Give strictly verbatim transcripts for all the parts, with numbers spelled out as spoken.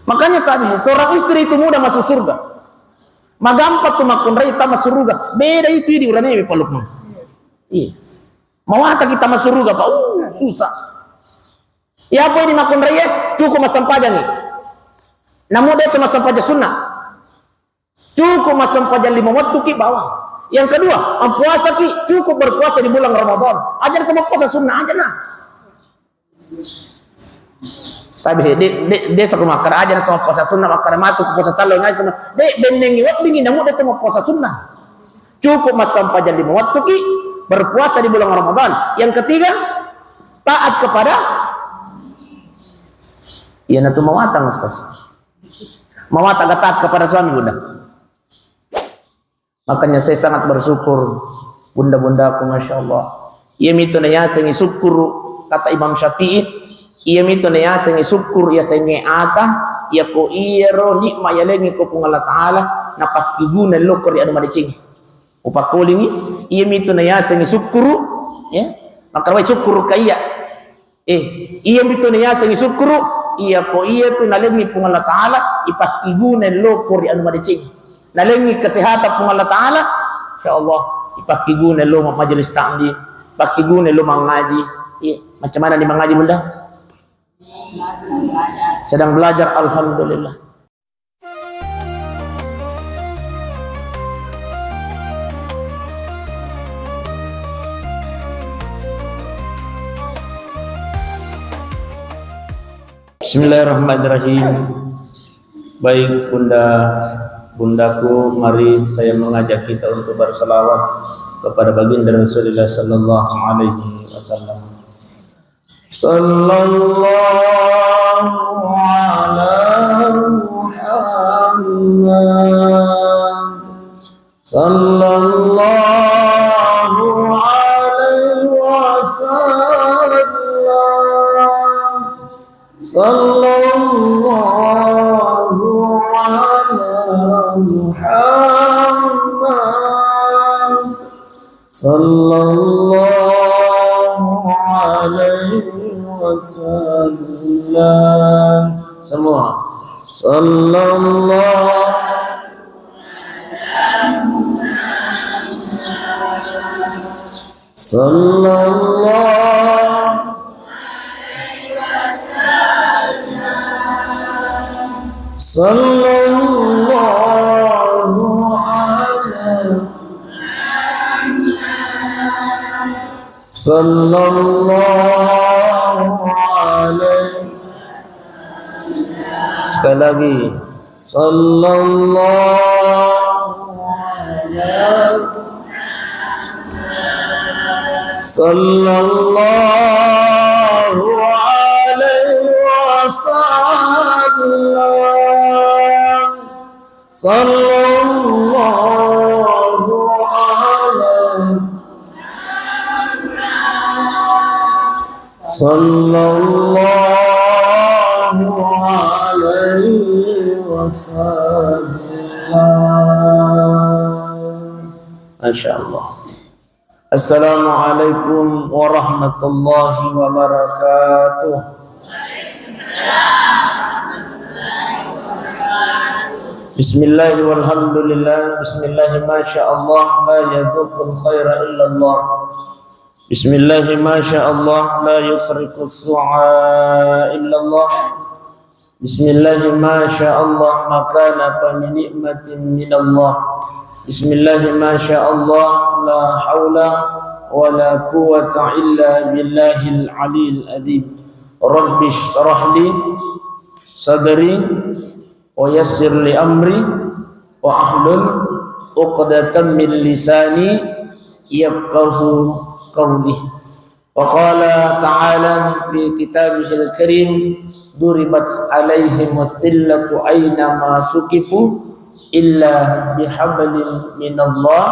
Makanya tabe, seorang istri itu mudah masuk surga. Magampang tu makkunrai tama suruga. Beda itu di urane palukmu. Iya. Mawataki tama suruga, Pak. Uh, susah. Iya, apa ini makkunrai, ya? Cukup massampajangi. Namu de tu massempajang sunnah. Cukup massempajang lima waktu ki bawang. Yang kedua, puasa ki, cukup berpuasa di bulan Ramadan. Aja tu puasa sunnah aja nah. Tapi de, de, de saku makkada aja na to puasa sunnah, makkada matu ku puasa sallo ngai tu. De, bennengi weddingi namu de tu puasa sunnah. Cukup massempajang lima waktu ki, berpuasa di bulan Ramadan. Yang ketiga, taat kepada, iya na tu mawatang, Ustaz. Mawatang taat kepada suami, Bunda. Makanya saya sangat bersyukur, bunda-bundaku, Masya Allah. Iya mitu nayasengi sukkuru, kata Imam Syafi'i, iya mitu nayasengi sukkuru, yasengi ata, iya ko iyaro nikmat yalengi ko Puang Allah Ta'ala, napakkiguna lokko ri anu madecengi. Upakkolingi, iya mitu nayasengi sukkuru, ya, makkarawai sukkuru ka iya. Eh, iya mitu nayasengi sukkuru, iya ko iya tu nalengi Puang Allah Ta'ala, ipakkiguna lokko ri anu madecengi. Nalengi kesehatan Puang Allah Ta'ala, insya Allah, ipakkiguna lo majelis taklim, pakkiguna lo mangaji. Iya, macam mana ni mangaji, Bunda? Sedang belajar, alhamdulillah. Bismillahirrahmanirrahim. Baik, Bunda, Bundaku, mari saya mengajak kita untuk bersalawat kepada Baginda Rasulullah sallallahu alaihi wasallam. Sallallahu ala Muhammad. Sallallahu alaihi wasallam. Sallallahu ala Muhammad. Sallallahu alaihi wasallam. Semua. Sallallahu, sallallahu, sallallahu alaihi Sallallahu alaihi. Sekali lagi. Sallallahu alaihi. Sallallahu alaihi wasallam. Sallallahu alaihi, sallallahu alaihi wasallam. Masya Allah. Assalamualaikum warahmatullahi wabarakatuh. Bismillah walhamdulillah. Bismillah, masya Allah, la yadzuqul khaira illallah. Bismillah, masya Allah, la yusriqus su'a illallah. Bismillah, masya Allah, ma kana fa min ni'matin minallah. Bismillah, masya Allah, la haula wa la quwwata illa billahil aliyil azim. Rabbi shrah li sadri wa yassir li amri wa ahlul uqdatan min lisani yafqahu qawli. Wa qala ta'ala fi kitabihil karim, duribat alaihimud dhillatu aina ma suqifu illa bihablin minallah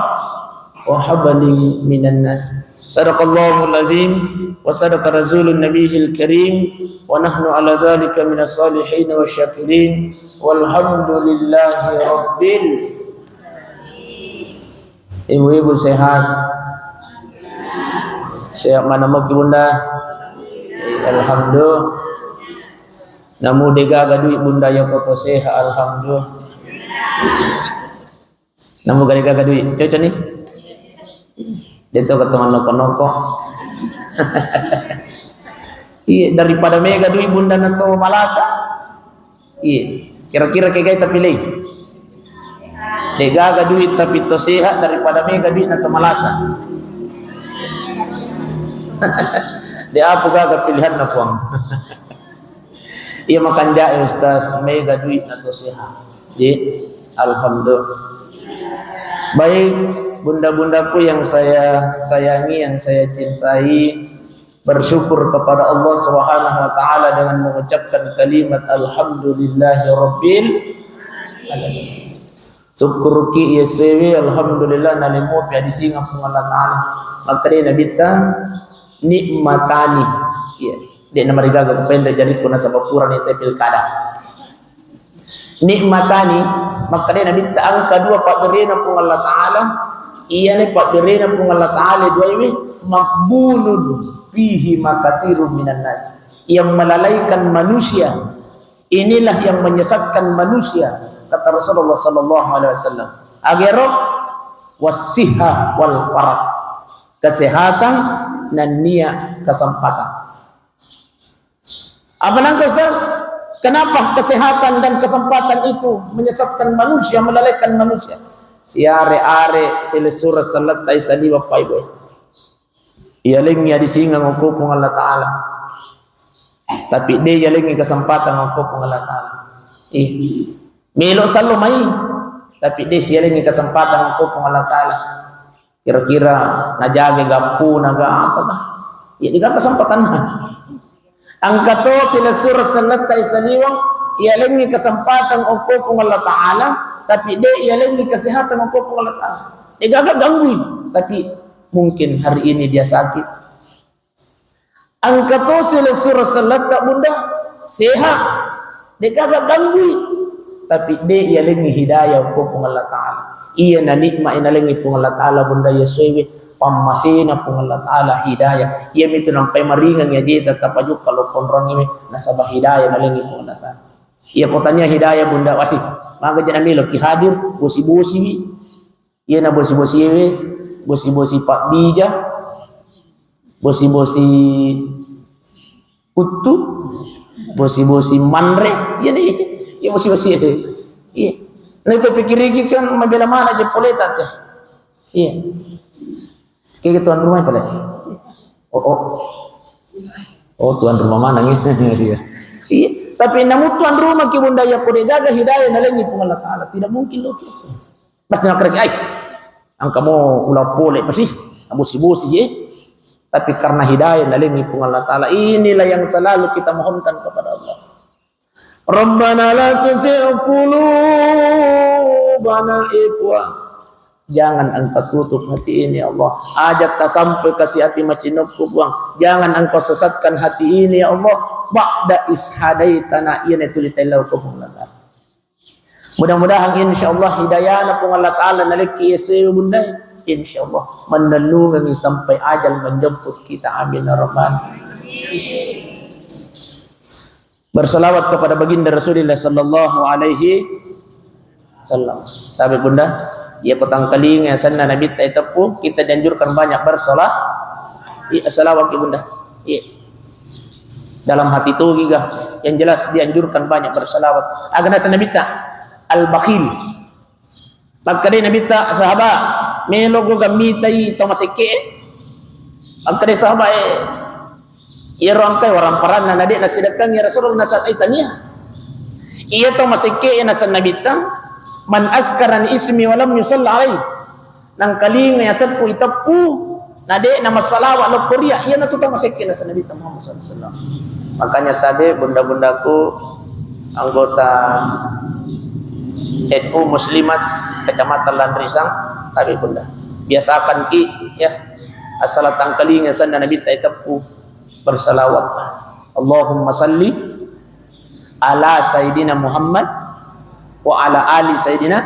wa hablin minan nas. Sadaqallahul azim wa sadaqa rasulun nabiyil karim wa nahnu ala dzalika minas salihin wa syakirin walhamdulillahi rabbil. Ibu-ibu sehat? Sehat mana mugi, Bunda? Alhamdulillah. Namu degaga duit bunda ya koto seha, alhamdulillah. Namu gare gaga duit, cocok ni? Deto ketemu noko-noko. Iya, daripada mega duit bunda nato malasa. Iya, kira-kira kegai tapi lei. Degaga duit tapi to sehat daripada mega duit nato malasa. De apa gaga pilihan na puang. Iya makanjae Ustaz, mega duit nato sehat. Jadi, alhamdulillah. Baik, bunda-bundaku yang saya sayangi, yang saya cintai, bersyukur kepada Allah Subhanahu wa Ta'ala dengan mengucapkan kalimat alhamdulillahirabbil alamin. Syukuruki iya sewe, alhamdulillah, nalemo pi adisingeng Puang Allah Ta'ala. Makkeda Nabitta, nikmatani. Iya, de namarigaga kupenre jari kuna sabapurani te pilkada. Nikmatani, makkeda Nabitta engka dua pabberena Puang Allah Ta'ala, iyane pabberena Puang Allah Ta'ala duaiwi maghbunun fihi makatsirun minan nas, yang melalaikan manusia. Inilah yang menyesatkan manusia, kata Rasulullah sallallahu alaihi wasallam. Agero wasiha wal farag. Kesehatan nennia kesempatan. Apa nangka Ustaz? Kenapa kesehatan dan kesempatan itu menyesatkan manusia, melalaikan manusia? Siare-are silessureng selletta isaliwa paiboe. Iyalengngi adisingeng okko Puang Allah Ta'ala. Tapi de iyalengngi kesempatan okko Puang Allah Ta'ala. Ih, melo sallo mai. Tapi de siyalengngi kesempatan okko Puang Allah Ta'ala. Kira-kira najage gappu naga apa kah? Ya, degaga kesempatanna. Engka to silessureng selletta isaliweng, iyalengngi kesempatan okko Puang Allah Ta'ala, tapi de iyalengngi kesehatan okko Puang Allah Ta'ala. Degaga ganggui, tapi mungkin hari ini dia sakit. Engka to silessureng selletta bunda, sehat. Degaga ganggui. Tapi de iyalengngi hidayah okko Puang Allah Ta'ala. Iya na nikmat nalengngi Puang Allah Ta'ala bunda iya sewe, pammasena Puang Allah Ta'ala hidayah. Iya mitu nampai maringang iya jeta tapajukka lo konrongngi we, nasaba hidayah nalengngi Puang Allah Ta'ala. Iya ko tania hidayah bunda, wali, maga jana melo ki hadir, bosi-bosi wi. Iya na bosi-bosi ewe, bosi-bosi pabbija, bosi-bosi kuttu, bosi-bosi manre, iya ni, iya bosi-bosi ewe. Iya. Nah, ko pikiriki kan mabela mana je pole tate. Iya. Kayak tuan rumah pole. Oh, oh. Oh, tuan rumah mana nih? Iya. Iya, tapi namu tuan rumah ki bunda ya ko degaga hidayah nalengngi Puang Allah Ta'ala. Tidak mungkin lo. Pasti nak kerja, "Ais, engka mo ula pole pasti, bosi-bosi je." Tapi karena hidayah nalengngi Puang Allah Ta'ala, inilah yang selalu kita mohonkan kepada Allah. Rabbana la tuzigh qulubana, eh, Puang. Jangan engkau tutup hati ini, ya Allah. Aja tasampai kasih hati macinokku, Puang. Jangan engkau sesatkan hati ini, ya Allah. Ba'da is hadaitana, iya na tuli tellau ko Puang Allah Ta'ala. Mudah-mudahan insyaallah hidayana Puang Allah Ta'ala nalekki iya sewe bunda. Insyaallah mennennungengi sampai ajal menjemput kita. Amin ya rabbal. Bersalawat kepada baginda Rasulullah sallallahu alaihi wasallam. Tapi bunda, iya ko tangkalinga asenna Nabitta iteppu, kita dianjurkan banyak bersalah. Iya, salawat ki bunda. Iya. Dalam hati togi ga, yang jelas dianjurkan banyak bersalawat. Aga naseng Nabitta, al-bakhil. Makkedai Nabitta, sahaba, melo go gammitai tau masekke? Makkedai sahaba, eh, iyaro engkai waramparanna na de nasidekkangi Rasulullah nasang, eh, tania. Iya tau masekke naseng Nabitta, man azkara ismi wa lam yusalla alaihi. Nangkalingai asekku iteppu, na de namassalawat lokko ria, iyanatu tau masekke naseng Nabitta Muhammad sallallahu alaihi wasallam. Makanya tabe bunda-bundaku, anggota N U Muslimat Kecamatan Landrisang, tabe bunda. Biasakan ki, ya, asal tangkalinga asenna Nabitta iteppu, bersalawat. Allahumma salli ala Sayyidina Muhammad wa ala ali Sayyidina.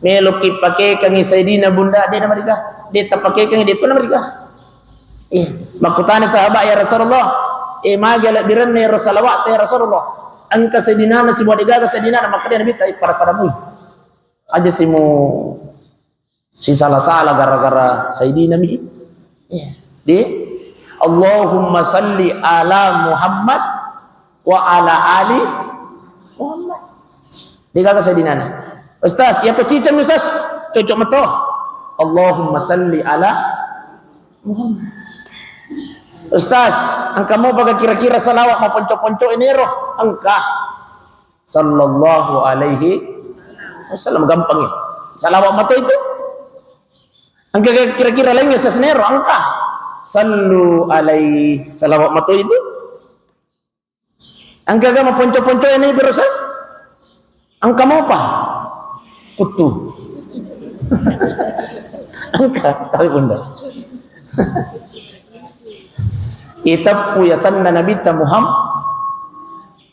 Meloki pakekangi Sayyidina bunda, de namariga. De tapakekangi, de tu namariga. Eh, makkutana sahabat, "Ya Rasulullah, Eh, magi alebbirenna ero salawat ya Rasulullah. Engka sedinana, sibuat degaga sedinana, makkeda Nabitta, eh, pada-pada mui. Aja simu sisala-sala gara-gara Sayyidina mi. Iya. Di, "Allahumma salli ala Muhammad wa ala ali Muhammad." Degaga Sayyidina. Ustaz, ya ko ciceng, Ustaz. Cocok meto. "Allahumma salli ala Muhammad." Ustaz, engka mopa ga kira-kira salawat maponco-ponco enero? Engka. Sallallahu alaihi wasallam, gampang ya. Salawat mato itu. Engka kira-kira lain ya sasnero, engka. Sallu alaihi, salawat mato itu. Engka ga maponco-ponco ini, Ustaz? Engka mopa? Kuttu. Engka, tapi bunda. Iteppu ya sanna Nabitta Muhammad.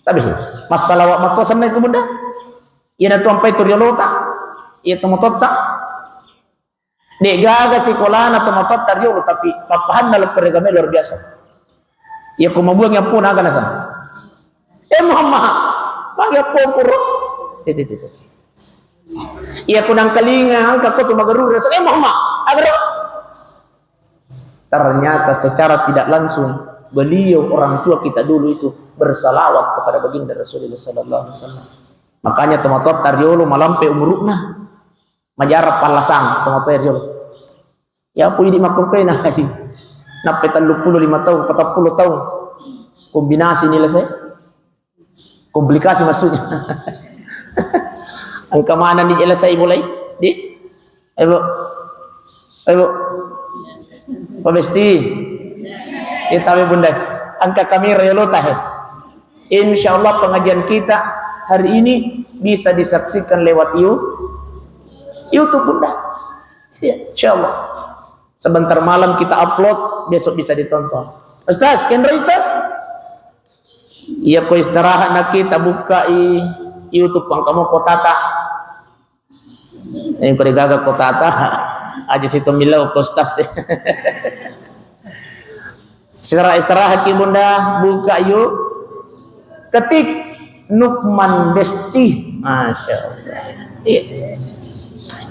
Tapi massalawa mato sanna itu, bunda. Iyana tu ampai tu riolota. Iya tu mototta. Degaga sikolana tomatoatta riolo, tapi pappahanna lokko regame luar biasa. Iya ko mabuang yappo naga nasan. Eh, Muhammad, magi yappo kuro? Titi, titi. Iya ko nangkalinga angka ko tu magaruru rasa. Eh, Muhammad, agaro. Ternyata secara tidak langsung beliau, orang tua kita dulu itu, bersalawat kepada baginda Rasulullah sallallahu alaihi wasallam. Makanya tomatoatta riolo malampe umuruna. Majara pallasang tomatoa riolo. Ya, apa idi makkukkuena haji? Nappe telluppulo lima taung, patappulo taung. Kombinasi nila saya. Komplikasi maksudnya. Engka mana ni jela saya mulai? Di? Ayo, Bu. Ayo, Bu. Pak Besti. Kita, Bunda. Angka kamera ya lo tahe. Insya Allah pengajian kita hari ini bisa disaksikan lewat You-, YouTube, Bunda. Ya, insya Allah. Sebentar malam kita upload, besok bisa ditonton. Ustaz, kenro Ustaz? Iya ko istirahat na kita buka i YouTube pangkamu kotata. Yang ko degaga kotata. Aja situ milau ko Ustaz. Istirahat, istirahat ki Bunda, buka yuk. Ketik Nukman Besti. Masya Allah. Iya.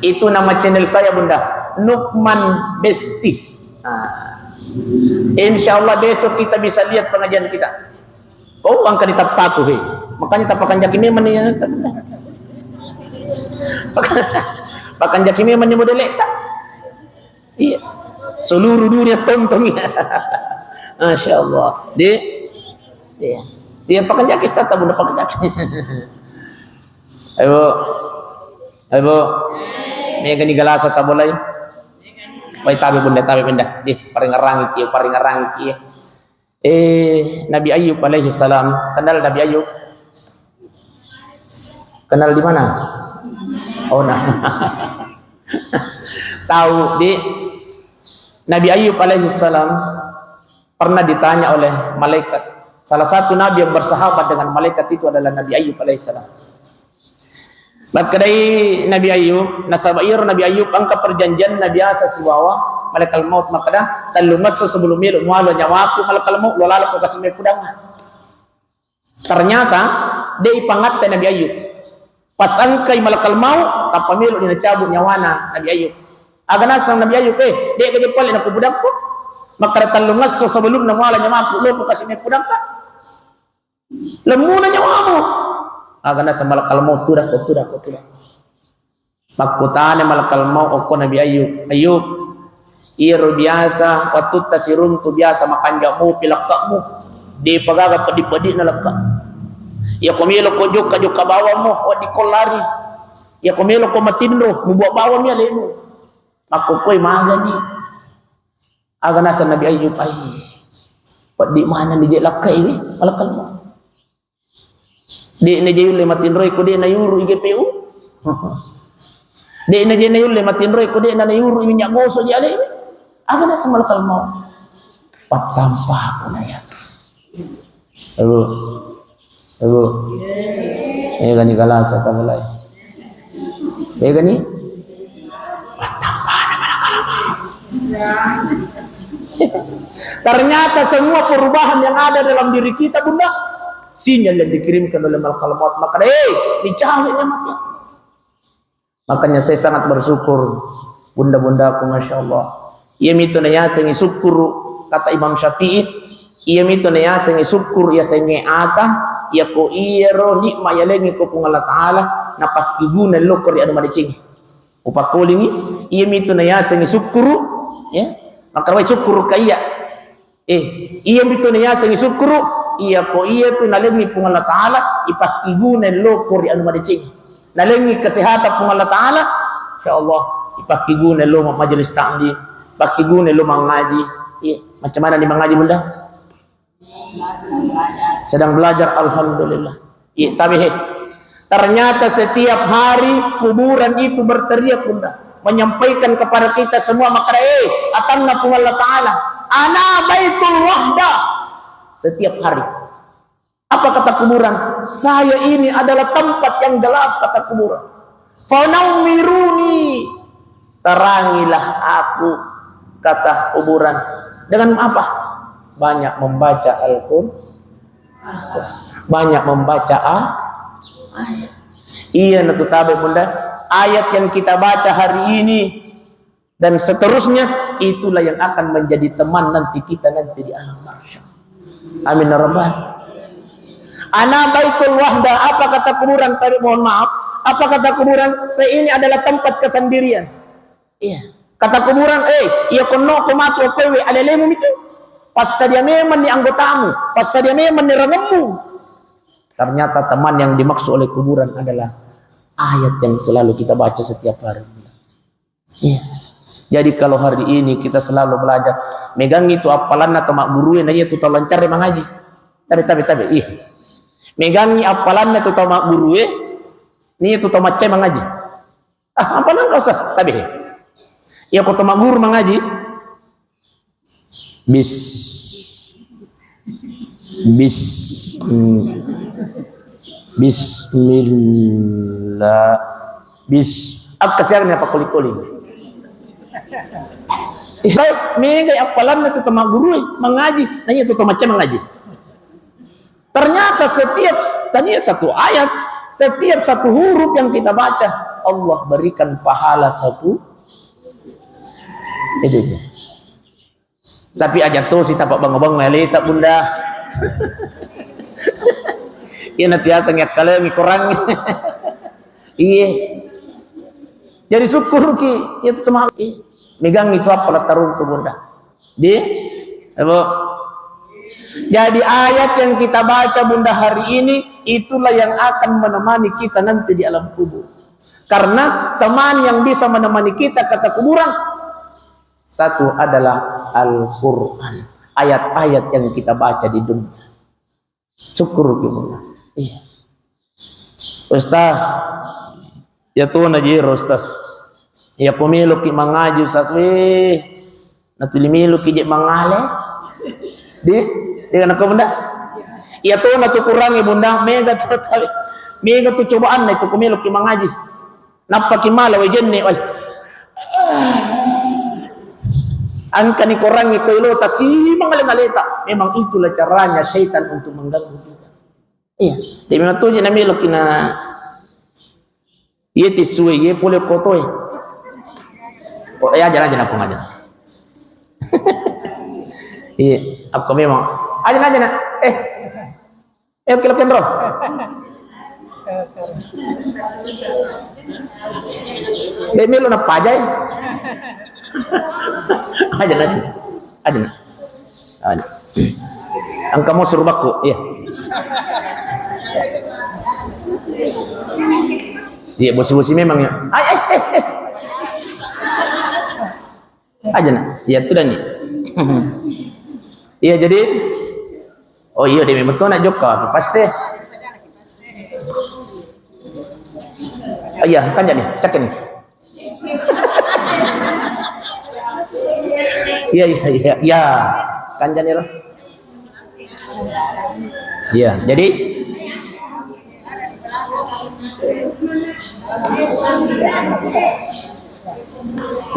Itu nama channel saya, Bunda. Nukman Besti. Nah. Insya Allah besok kita bisa lihat pengajian kita. Oh, angka ditappaku, he. Makanya tapakanjaki memang nih. Pakanjaki memang nih model tak. Iya. Seluruh dunia tonton ya. Masya Allah. Di, iya. Iya, pakanjaki stata, Bunda, pakanjaki. Ayo, Bu. Ayo, Bu. Mega ni galasa tabolai. Wai tabe, Bunda, tabe, Bunda. Di, paringarangi ki, paringarangi ki. Eh, Nabi Ayub alaihi salam. Kenal Nabi Ayub? Kenal di mana? Oh, nah. Tahu, di Nabi Ayub alaihi salam pernah ditanya oleh malaikat. Salah satu nabi yang bersahabat dengan malaikat itu adalah Nabi Ayub alaihi salam. Makkedai Nabi Ayub, nasaba iyaro Nabi Ayub engka perjanjianna biasa sibawa malaikat maut, makkeda, "Tellungesso sebelum melo mualo nyawaku, malaikat maut, lo laloko kasi mepudang." Ternyata de ipangatte Nabi Ayub. Pas engkai malaikat maut, tappa melo ni nacabut nyawana Nabi Ayub. Aga naseng Nabi Ayub, "Eh, de gaje pale nakupudakko? Makkeda tellungesso sebelumna mualo nyawaku, loko kasi mepudangka." Lemmuna nyawamu. Aga naseng malakal maut, "Tudakko, tudakko, tudakko." Makkutana malakal maut okko Nabi Ayub, "Ayub, iyaro biasa wattutta siruntu biasa makanja mupi lekkemu, depa gaga peddi-peddi'na lekka. Iyako meloko jokka-jokka bawammu, weddikko lari. Iyako meloko matinro, mubuat bawammi alemu." Makkukkoi magani. Aga naseng Nabi Ayub, "Ai, peddi manenni je lakkai we, malakal maut. De na je yulle matinroi ko de nayuru i G P U. De na je nayulle matinroi ko de na nayuru i minyak gosok je ale we." Aga naseng malakal maut, "Pattampa aku na ya." Ayo. Ayo. Mega ni galasa tabalai. Mega ni? Tampana mana galasa. Ternyata semua perubahan yang ada dalam diri kita, Bunda, sinyal yang dikirimkan oleh malaikat maut. Maka, eh, dicawe nia mati. Makanya saya sangat bersyukur, bunda-bundaku, masya Allah. Iya mitu nayasengi sukkuru, kata Imam Syafi'i, iya mitu nayasengi sukkuru, yasengi ata, iya ko iyaro nikma yalengi ko Puang Allah Ta'ala, napakkiguna lokko ri anu madecengi. Upakkolingi, iya mitu nayasengi sukkuru, ya, makkarawai sukkuru kaiya. Eh, iya mitu nayasengi sukkuru, iya ko iya tu nalengi Puang Allah Ta'ala, ipakkiguna lokko ri anu madecengi. Nalengi kesehatan Puang Allah Ta'ala, insya Allah, ipakkiguna lo majelis taklim, pakkiguna lo mangaji. Iya, macam mana ni mangaji, Bunda? Sedang belajar, alhamdulillah. Iya, tapi he, ternyata setiap hari kuburan itu berteriak, Bunda, menyampaikan kepada kita semua, makanya, eh, atanna Puang Allah Ta'ala, "Ana Baitul Wahdah." Setiap hari. Apa kata kuburan? "Saya ini adalah tempat yang gelap," kata kuburan. "Fanawwiruni," terangilah aku, kata kuburan. Dengan apa? Banyak membaca Al-Qur'an. Banyak membaca a-, ayat. Iya, natu tabe, Bunda. Ayat yang kita baca hari ini dan seterusnya, itulah yang akan menjadi teman nanti kita nanti di alam mahsyar. Amin ya rabbal. "Ana Baitul Wahdah," apa kata kuburan tadi? Mohon maaf, apa kata kuburan? "Saya ini adalah tempat kesendirian." Iya. Kata kuburan, "Eh, iya konno ko matu kowe, alelemu mitu. Passadia memang ni anggotamu, passadia memang ni rangemmu." Ternyata teman yang dimaksud oleh kuburan adalah ayat yang selalu kita baca setiap hari. Iya. Jadi kalau hari ini kita selalu belajar, megangi tu appalanna to maggurue, na iya tu tau lancarre mangaji. Tabe, tabe, tabe. Iya. Megangi appalanna tu tau maggurue, na iya tu tau maccai mangaji. Ah, apa nangka, Ustaz? Tabe. Iya, ko to magguru mangaji. Bis-, bis-, bismillah. Bis-, akka siaga ni apa koli-koli. Eh, baik, mega appalanna tu to magguru, eh, mangaji, na iya tu tau maccai mangaji. Ternyata setiap, tania satu ayat, setiap satu huruf yang kita baca, Allah berikan pahala satu. Itu, itu. Tapi aja tosi tapa bango-bango aleta, Bunda. Iya, na biasa ngiakkalengi korang. Iya. Jadi syukurki, iya tu tama-, iya. Megang itu apa la taruntu, Bunda. Di, Ibu. Jadi ayat yang kita baca, Bunda, hari ini, itulah yang akan menemani kita nanti di alam kubur. Karena teman yang bisa menemani kita, kata kuburan, satu adalah Al-Quran. Ayat-ayat yang kita baca di dunia. Syukur ki, Bunda. Iya. Ustaz, iya tona jero, Ustaz. Iya ko meloki mangaji, Ustaz. Weh, natuli meloki je mangale. Di, di kana ko, Bunda. Iya tona tu kurangi, Bunda. Mega tu, mega tu cobaanna itu ko meloki mangaji. Nappaki mala wajenne, wai. Engkani korangngi koilota simang ale-aleta. Memang itulah caranya syaitan untuk mengganggu kita. Iya, tapi memang tuji na meloki na, iya tisue, iya pole kotoe. Oh, iya, aja, aja, aku aja. Iya, aku memang. Aja, aja, nak. Eh. Eh, oke, oke, bro. Dek melo napajai. Aja, aja. Aja, nak. Aja. Engka mau suruh baku, iya. Iya, bosi-bosi memang ya. Ay, eh, eh, eh. Aja, nak. Iya, tu dan ni. Iya, jadi, oh iya, dia memang tu nak jokka, apa sih? Iya, kan jadi, cak ni. Iya, iya, iya, iya. Kan jadi, loh. Iya, jadi,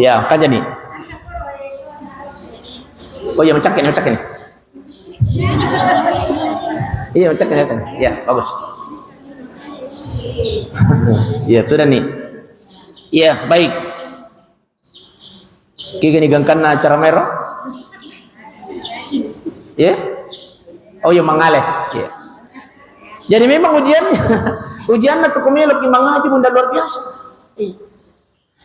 ya, kan jadi. Oh iya, macakka ni, macakka ni. Iya, macakka ni, macakka ni. Iya, bagus. Iya, tu dah ni. Iya, baik. Kigani gangkanna acara maero? Iya? Oh iya, mangale. Iya. Jadi memang ujian, ujianna tu ko meloki mangaji, Bunda, luar biasa. Iya.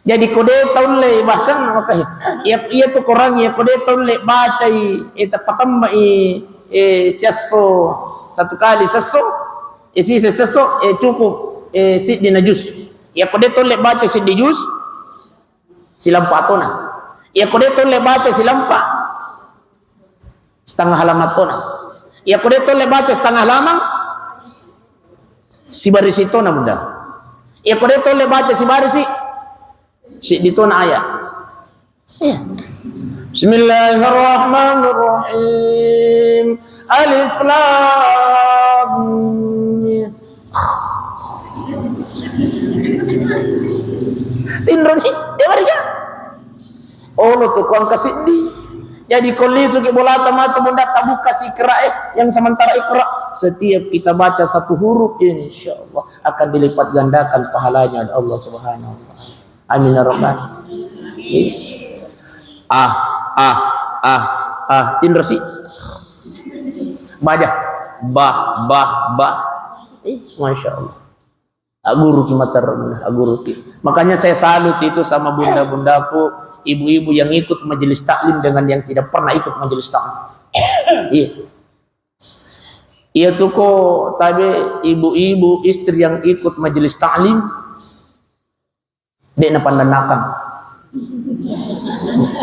Jadi ko de taulle, bahkan maka iya, iya tu Quran, iya ko de taulle bacai, eh, tapatemmai, eh, siesso, satu kali siesso, eh, sisa siesso, eh, cukup, eh, siddi na juz. Iya ko de taulle baca siddi juz, silampa tona. Iya ko de taulle baca silampa, setengah halaman tona. Iya ko de taulle baca setengah halaman, sibarisi tona, Bunda. Iya ko de taulle baca sibarisi, siddi tona ayat. Iya. Bismillahirrahmanirrahim. Alif Lam Mim. Tinroni, de mariga. Olo tu ko engka siddi. Jadi ko lisuki bolata matu, Bunda, tabuka si Iqra, eh, yang sementara Iqra. Setiap kita baca satu huruf, insya Allah akan dilipat gandakan pahalanya oleh Allah Subhanahu wa Ta'ala. Amin ya rabbal. Ah, ah, ah, ah, tinrosi. Baja. Bah, bah, bah. Ih, Masya Allah. Aguruki mata, aguruki. Makanya saya salut itu sama bunda-bundaku, ibu-ibu yang ikut majelis taklim dengan yang tidak pernah ikut majelis taklim. Iya. Iya tu ko tabe ibu-ibu istri yang ikut majelis taklim, de' napannannakan.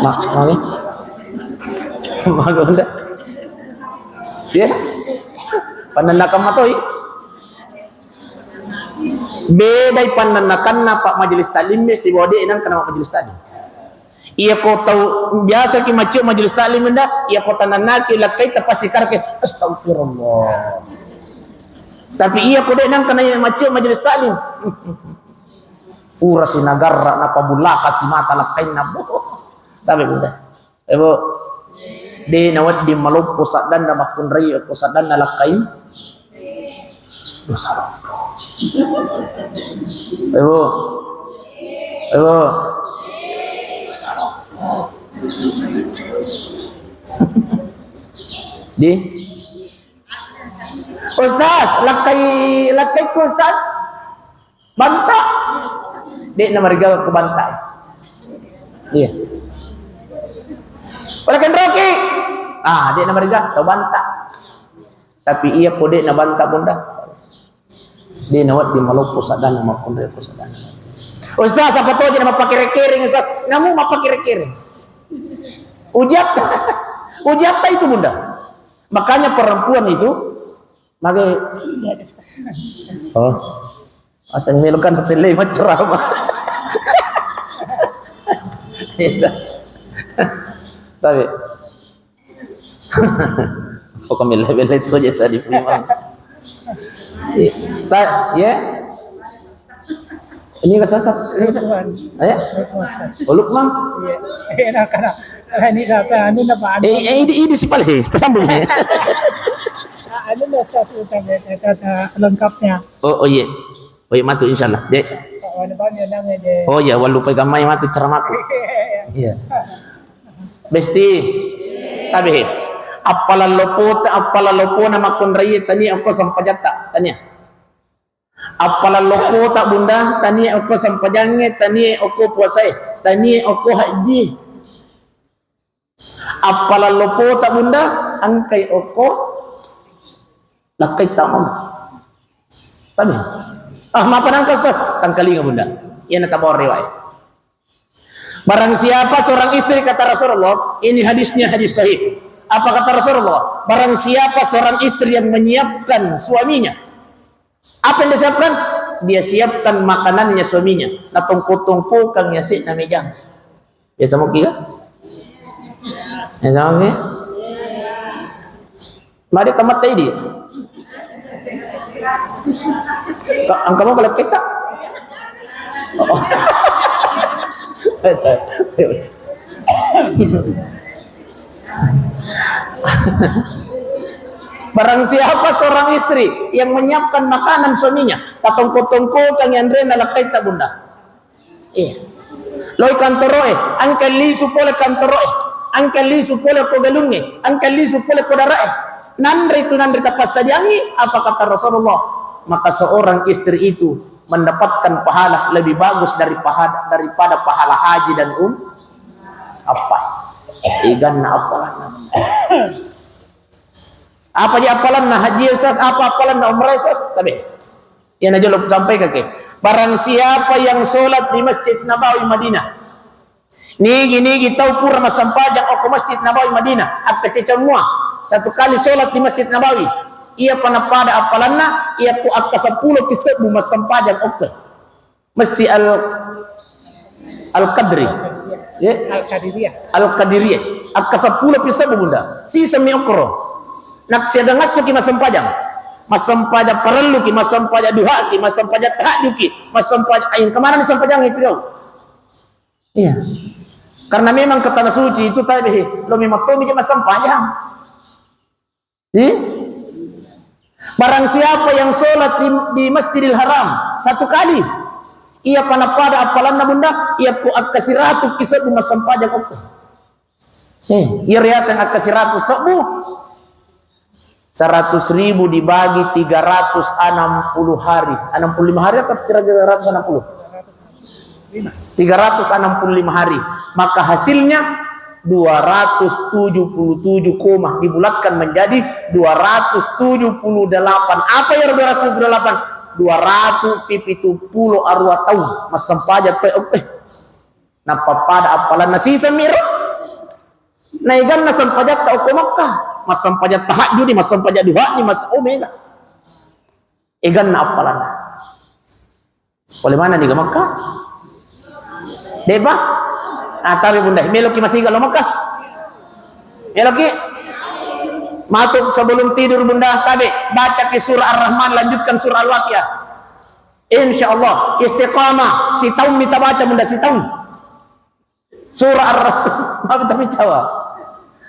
Ma-, mami? Magonda? Ya? Pannannakan matoi? Bedai pannannakanna pa majelis taklim sibawa de' nengka na majelis taklim. Iya ko tau biasa ki maccio majelis taklim nda, iya ko tanannaki lakkaita pasti karake, "Astagfirullah." Tapi iya ko de' nengka na maccio majelis taklim, pura sinagarra napabullaka si mata lakkainna. Tapi bunda. Ebo, de' nawedding maloppo saddanna makkunrai ko saddanna lakkai. Dosa loppo. Ebo. Ebo. Dosa loppo. Di? Ustaz, lakkai, lakkai ku Ustaz. Banta. De' namarigaga ku banta. Iya. Wala kenroki. Ah, de' namarigaga tau banta. Tapi iya ko de' nabanta bunda, de' nawedding maloppo saddanna makkunrai ko saddanna. Ustaz, apa toji na mappakere-kereng, Ustaz? Namu mappakere-kereng. Ujiatta, ujiatta itu, Bunda. Makanya perempuan itu, mage, oh, asal melo kan hasil lagi macam apa? Itu. Tapi Pokoknya bela-bela itu aja saya diterima. Iya. Ta-, ya. Ini enggak sasat. Ini enggak sasat. Ayo. Uluk, Mang. Iya. Enak, karena ini apa, anu apa, anu. Eh, eh, ini, ini si Palhe, tersambung ya. Anu, Ustaz, utang, eh, kata lengkapnya. Oh, oh, iya. Baik, matu, insyaallah. Dek. Oh, iya, wallupai gammai matu ceramaku. Iya. Besti. Tabe. Appalallopo, appalallopo na makkunrai tania okko sampajatta, tania. Appalallopo ta bunda, tania okko sampajangnge, tania okko puasae, tania okko haji. Appalallopo ta bunda, engkai okko lakkai tamam. Tabe. Ah, mapa nangka, Ustaz? Tangkalinga, Bunda. Iya na tabawa riwayat. Barang siapa seorang istri, kata Rasulullah, ini hadisnya hadis sahih. Apa kata Rasulullah? Barang siapa seorang istri yang menyiapkan suaminya, apa yang dia siapkan? Dia siapkan makanannya suaminya. Na tongko-tongko kang yase na mejang. Biasa mukki ga? Biasa mukki? Mari tamat tadi. Ka-, angka mau kalau kita? Oh. Barang siapa seorang istri yang menyiapkan makanan suaminya, tatongko-tongkokangi anrena lakkaitta, Bunda. Iya. Loi kantoro'e, engka lisu pole kantoro'e, engka lisu pole ko galungnge, engka lisu pole ko dara'e. Nanre itu nanre tapassadiangi, apa kata Rasulullah? Maka seorang istri itu mendapatkan pahala lebih bagus dari paha-, daripada pahala haji dan um-, apa? Iganna appalanna. Apa je appalanna haji, Ustaz? Apa appalanna umrah, Ustaz? Tabe. Iya na jolo sampaikan ke. Barang siapa yang sholat di Masjid Nabawi Madinah, nigi-nigi tau pura massempajang okko Masjid Nabawi Madinah, akkaceceng mua. Satu kali sholat di Masjid Nabawi, iya pa napada appalanna, iya ko akka seppulo pi sebbu massempajang okko Masjid Al, Al Qadri. Ya? Al Qadiriyah. Al Qadiriyah. Akka seppulo pi sebbu, Bunda. Siseng mi okkoro. Nak siaga ngassuki massempajang. Massempajang parelluki, massempajang duhaki, massempajang tahajudki, massempajang, aing kemana nih sempajang itu kau? Iya. Karena memang ke tanah suci itu tadi, lo memang tomi je massempajang. Di? Barang siapa yang sholat di, di Masjidil Haram satu kali, iya pa napada appalanna, Bunda, iya ko akka siratu ki sebbu massempajang okko. Eh, iya riaseng akka siratu sebbu, seratus ribu dibagi tiga ratus enam puluh hari, enam puluh lima hari atau tiga ratus enam puluh? Tiga ratus enam puluh lima hari, maka hasilnya dua ratus tujuh puluh tujuh koma dibulatkan menjadi dua ratus tujuh puluh delapan. Apa ya dua ratus tujuh puluh delapan? Dua ratus pitu puluh arua tahun massempajang pe, oke. Nappapada appalanna siseng miro. Naiganna sempajatta okko Makkah, massempajang tahajud ni, massempajang duha ni, mas-, oh, mega. Eganna appalanna. Pole manenni ga Makkah? De'pa? Ah, tabe Bunda, meloki masiga lo Makkah? Meloki? Matu sebelum tidur Bunda, tabe, bacaki surah Ar-Rahman, lanjutkan surah Al-Waqiah. Insya Allah, istiqamah, sitaung mita baca Bunda, sitaung. Surah Ar-Rahman, apa tadi Jawa?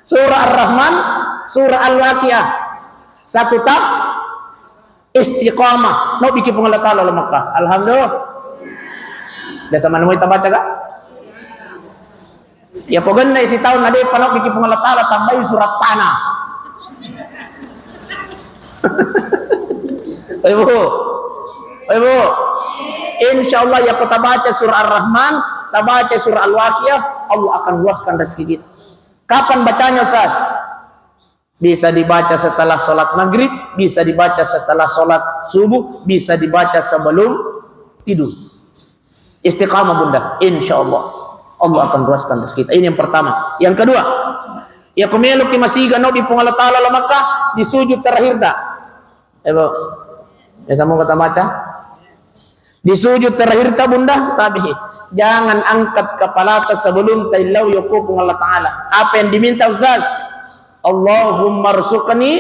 Surah Ar-Rahman, surah Al-Waqiah. Satu tak istiqamah. No biki Puang Allah Ta'ala lo Makkah. Alhamdulillah. Biasa mana mau kita baca kak? Ya kau genne isi tahun ada pano biki Puang Allah Ta'ala tambahin surat tanah. Ibu, Ibu, insya Allah ya kau tabaca surah Ar-Rahman, tabaca surah Al-Waqiah, Allah akan luaskan rezeki kita. Kapan bacanya Ustaz? Bisa dibaca setelah sholat maghrib, bisa dibaca setelah sholat subuh, bisa dibaca sebelum tidur. Istiqamah Bunda, insya Allah Allah akan luaskan rezeki kita. Ini yang pertama. Yang kedua, ya ko meloki masiga no di Puang Allah Ta'ala lo Makkah, di sujud terakhir ta. Eh, Bu. Ya, sama kata baca. Di sujud terakhir ta Bunda, tapi jangan angkat kepala ta sebelum taillau yoko Puang Allah Ta'ala. Apa yang diminta Ustaz? Allahumma rzuqni.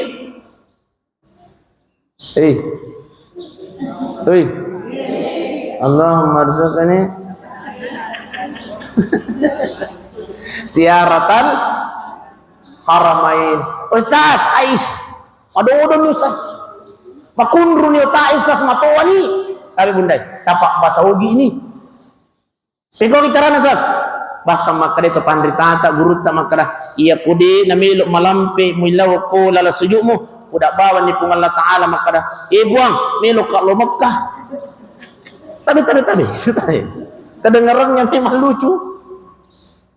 Eh. Hei. Allahumma rzuqni ziyaratal haramain. Ustaz, aish. Aduh, aduh, Ustaz. Makunru ni otak Ustaz, matoa ni. Tapi Bunda, tapak bahasa Ogi ini. Pekko carana, Ustaz? Bahkan makkeda to panritata, gurutta makkeda, iya kode na melo malampe muilawa ko lala sujudmu, kuda bawanni Puang Allah Ta'ala makkeda, eh Puang, melo ka lo Mekkah. Tabe, tabe, tabe. Kedengarannya memang lucu.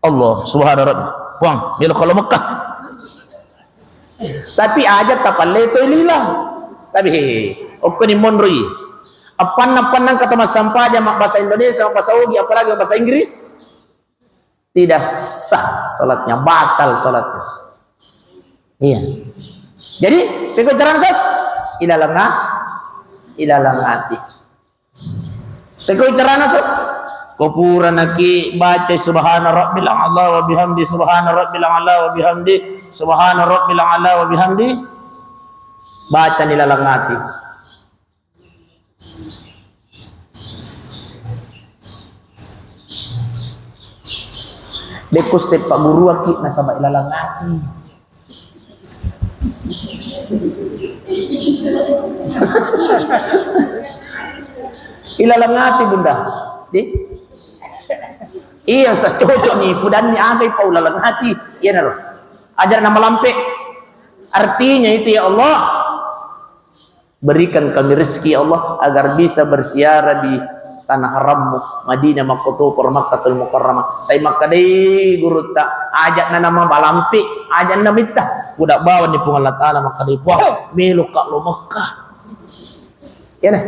Allah, subhana rabbi. Puang, melo ka lo Mekkah. Tapi aja tapalletoi lila. Tapi, okkoni monroi. Appanna-, appanna engka to massampajang mabbahasa Indonesia, mabbahasa Ogi, apalagi mabbahasa Inggris, tidak sah salatnya, batal salatnya. Iya. Jadi, pekko carana, Sas? Ilalenga-, ilalenga ati. Pekko carana, Sas? Ko pura naki baca subhana rabbil a'la wa bihamdi, subhana rabbil a'la wa bihamdi, subhana rabbil a'la wa bihamdi. Baca ni laleng ati. Dekko seppa guruaki nasaba ilalang ati. Ilalang ati, Bunda. Di? Iya, sa cocok ni, pudanni agai pau lalang ati. Iya naro. Ajar nama lampe. Artinya itu, ya Allah, berikan kami rezeki, ya Allah, agar bisa berziarah di tanah harammu, Madinah, Makkotoparo, Makkatul Mukarramah. Tapi makkadai gurutta, aja' na nama balampe, aja' na mitta. Puda bawang ni Puang Allah Ta'ala, makkadai, "Puang, melo ka lo Mekah." Ya nah.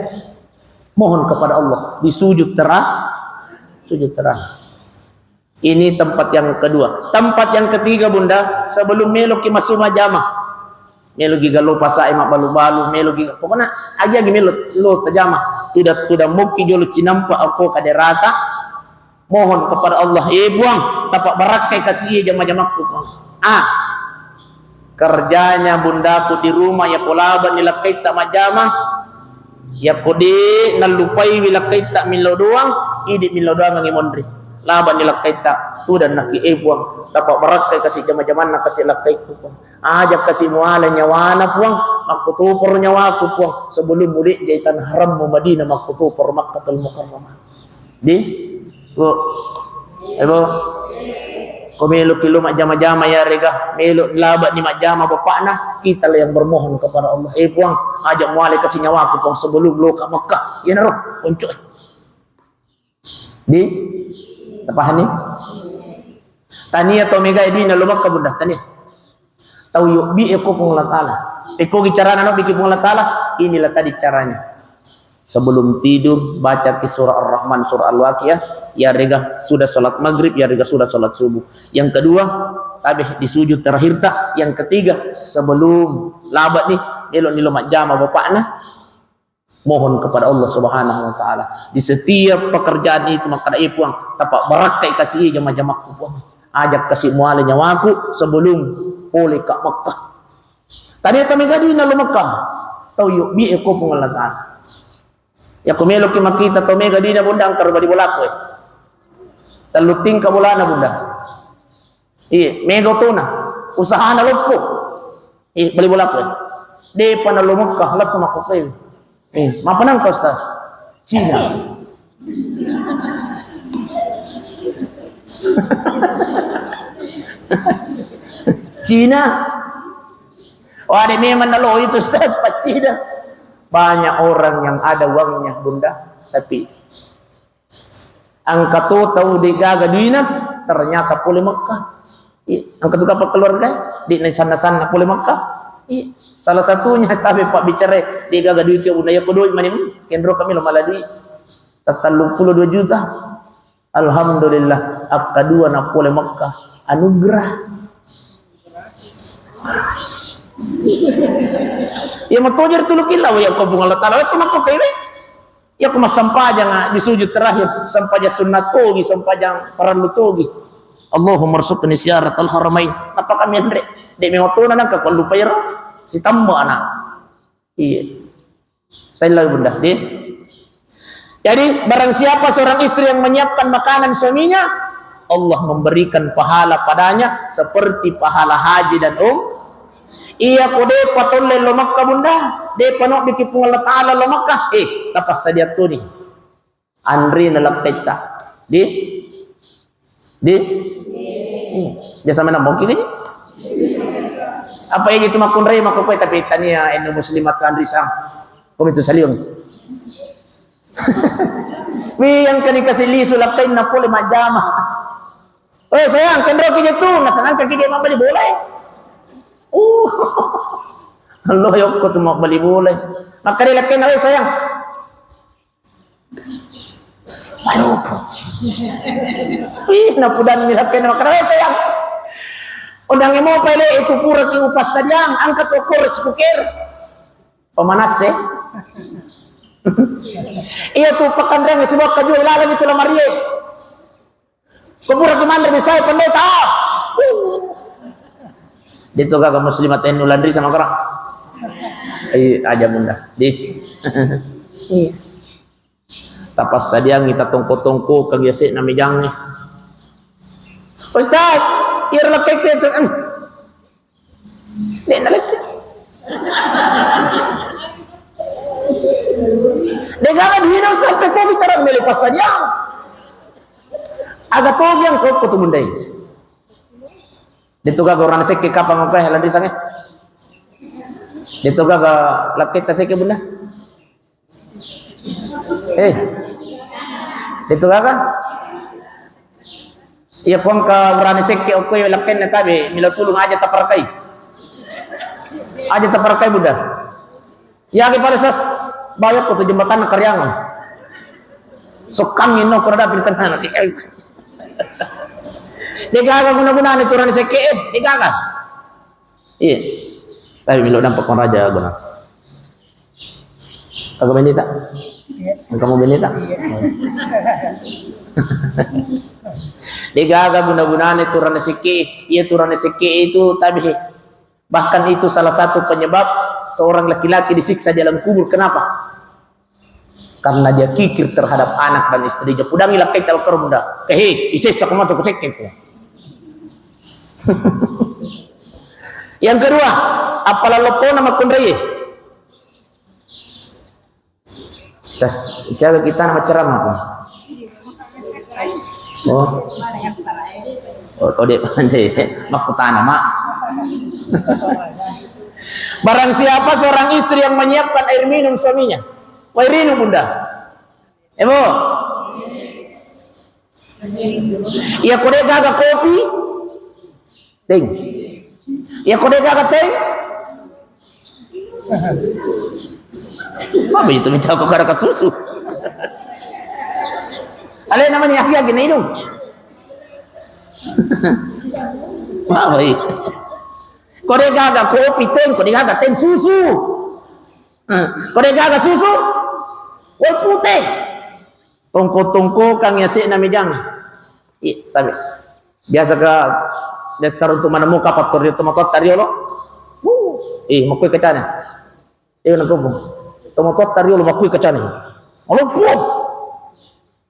Mohon kepada Allah, di sujud terang, sujud terang. Ini tempat yang kedua. Tempat yang ketiga, Bunda, sebelum meloki masuk majama. Meloki galo pasae mabbalu-balu, meloki pokokna agi-agi melo lo tajama. Tuda, tuda mokki jolo cinampa ako kaderata. Mohon kepada Allah, "Eh Puang, tapa barakkai kasi iye jama-jamakku, Puang." Ah. Kerjanya bundaku di rumah, yako labani lakkaitta majjama, yako de nallupaiwi lakkaitta millau doang, idi millau doangengngi monri. Labani lakkaitta, tudang naki, "Eh Puang, tapa barakkai kasi jama-jamanna kasi lakkaikku, Puang. Aja kasi muala nyawana, Puang, makkutoparo nyawaku, Puang, sebelum mulejjai tanah harammu Madinah, makkutoparo Makkatul Mukarramah." Di? Bu. Eh, Bu. Ko meloki lo majjama-jama yarega, melo labani majjama bapakna, kita lah yang bermohon kepada Allah. "Eh Puang, aja muale kasi nyawaku, Puang, sebelum lo ka Mekah." Iyanaro, konco. Di? Tapahani? Tania to mega duina lo Mekah, Bunda, tania. Tau yobbi e ko Puang Allah Ta'ala. Pekogi carana nobbiki Puang Allah Ta'ala, inilah tadi caranya. Sebelum tidur, bacaki surah Ar-Rahman, surah Al-Waqiah, yarega sudah salat maghrib, yarega sudah salat subuh. Yang kedua, tabe di sujud terakhir ta. Yang ketiga, sebelum labani, melo ni lo majjama bapakna, mohon kepada Allah Subhanahu wa Ta'ala. Di setiap pekerjaan itu, makkada, "Eh Puang, tapa barakkai kasi iye jama-jamakku, Puang. Aja kasi muale nyawaku sebelum pole ka Mekah." Tania to mega duina lo Mekah. Tau yobbi e ko Puang Allah Ta'ala. Yako meloki makkita to mega duina, Bunda, engka ro bali bolaku, eh. Tellu tingka bolana, Bunda. Iya, mega otona. Usahana loppo. Eh, bali bolaku, eh. Depa na lo Mekah, lettu makkokkoe. Eh, mappanangka, Ustaz? Cina. Cina. Wah, de memang nalo itu, Ustaz, paccina. Banyak orang yang ada uangnya, Bunda, tapi engka to tau de gaga duina, ternyata pole Mekah. Iya, engka tu kapang keluarga, de na sanna-sanna pole Mekah. Iya, salah satunya tabe pabbicara, de gaga duiki, Bunda, yako doi mani, kenro kami lo mala dui. Talluppulo dua juta. Alhamdulillah, akkadua na pole Mekah. Anugerah. Iya, matojer tulu killa, ya ko Puang Allah Ta'ala, wettu makko kewe. Iya, ko massampajang, ah, di sujud terakhir, sampajang sunnah togi, sampajang parallu togi. Allahumma rzuqni ziyaratal haramain. Nappa kami anre, de me otona nangka ko lupai ro, sitamma anak. Iya. Tailla, Bunda, di. Jadi, barang siapa seorang istri yang menyiapkan makanan suaminya, Allah memberikan pahala padanya seperti pahala haji dan um. Iya, ko depa tolle lo Mekah, Bunda, depa nobbiki Puang Allah Ta'ala lo Mekah, eh, tapassadiang toni. Anre na lakkaitta. Di? Di? Iya. Biasa mana mungkin aja. Apa aja itu makkunrai, makkukuai, tapi tania eno muslimat lanri sang. Komi tu saliung. Wi, yang kani kasih lisu lakkainna pole majjama. "Oh sayang, kenro ki je tu, nasanang kaki je mabbali bola, eh." Uh. Lo yokko tu mabbali bola, eh. Makkada lakkainna, "Oh sayang." Malupu. Ih, napudanni lakkainna, makkada, "Eh sayang, ondangnge mopa ele, itu pura ki upassadiang, angkat okor sikuker." Pemanas, eh. Iya tu pakanrang, sebab kaju ilalang itu lamarie. Ko pura ki manre bisa pendeta. Itu gaga muslimat enu lanri sama kara. Ai aja, Bunda. Di. Iya. Tapassadiangi, tatongko-tongkokeng yase'na mejangnge. Ustaz, iyaro lakkaikku, Ustaz. Anu. De'na lekka. De'gaga duina, Ustaz, pekko bicara melo passadiang. Aga togi engka okko tu mundai. De'tu gaga urane sekke kapang engka e lanrisangnge. De'tu gaga lakketta sekke, Bunda. Eh. De'tu gaga. Iya, ko engka urane sekke okko e lakkainna tabe, melo tulung aja taparkai. Aja taparkai, Bunda. Yagi pada sas, bayar ko tu jembatan Kariangan. Sokkangi no ko ada pintanna. De'gaga guna-gunana tu urane sekke e, de'gaga. Iya. Tapi melo dampa ko raja guna. Aga bene ta? Engka mau bene ta? De'gaga guna-gunana tu urane sekke e. Iya, tu urane sekke e itu tabe. Bahkan itu salah satu penyebab seorang laki-laki disiksa di alam kubur. Kenapa? Karena dia kikir terhadap anak dan istrinya. Pudangi lakkaitta, Bunda. Eh, isessa ko matu ko sekke ko. Yang kedua, appalalloppona makkunraie. Tas, siaga kita nama ceramah ko? Oh. Oh, oh, dia pandai. Makkutana, Mak. Barang siapa seorang istri yang menyiapkan air minum suaminya. Wai rinung, Bunda. Ebo. Iya, ko de'gaga kopi, teng. Iya, ko de'gaga teh. Apa itu minta ko karaka susu? Ale namanya aki-aki na inung. Apa itu? Ko de'gaga kopi, teng, ko de'gaga teh, susu. Eh, ko de'gaga susu, wai pute. Tongko-tongkokang yase'na mejang. Iya, tapi biasa ka, biasa taruntu manemu ka pattori tomatoatta riolo. Uh, eh, makkui kacana. Eh, nangkopo. Tomatoatta riolo makkui kacana. Maloppo.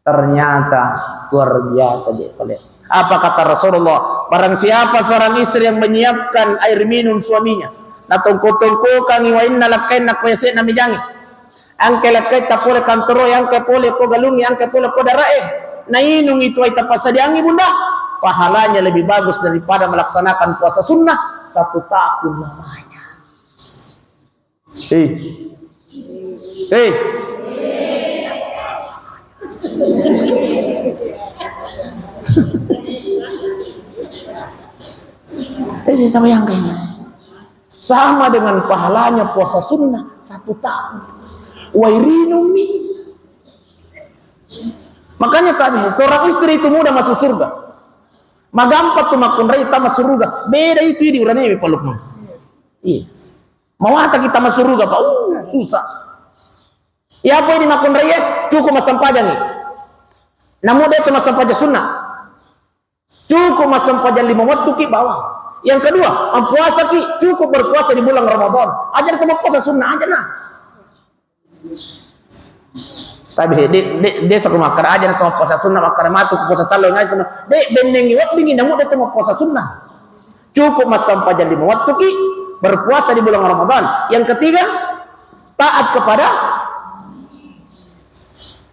Ternyata luar biasa dia kalian. Apa kata Rasulullah? Barang siapa seorang istri yang menyiapkan air minum suaminya, natongko-tongkokangi wainna lakkainna ko yase'na mejangi. Engka lakkaitta pole kantoroe, engka pole ko galungnge, engka pole ko darae. Nainung itu wai tapassadiangi, Bunda. Pahalanya lebih bagus daripada melaksanakan puasa sunnah satu tahun lamanya. Eh. Eh. Eh, saya bayangkan. Sama dengan pahalanya puasa sunnah satu tahun. Wairinumi. Makanya tadi, seorang istri itu mudah masuk surga. Magampa tu makkunrai tama suruga. Beda itu di urane palukmu. Iya. Mawataki tama suruga, Pak. Uh, susah. Iya, apa ini makkunrai, eh? Cukup massampajangi. Namu de' tu massempajang sunnah. Cukup massempajang lima wattu ki bawang. Yang kedua, ampuasa ki, cukup berpuasa di bulan Ramadan. Aja ko mappuasa sunnah aja nah. Tapi de', de', de' sako makkada aja na to mappuasa sunnah, makkada matu ko puasa sallo ngai tu. De', bennengi weddingi namu de' tu mappuasa sunnah. Cukup massempajang lima wattu ki, berpuasa di bulan Ramadan. Yang ketiga, taat kepada,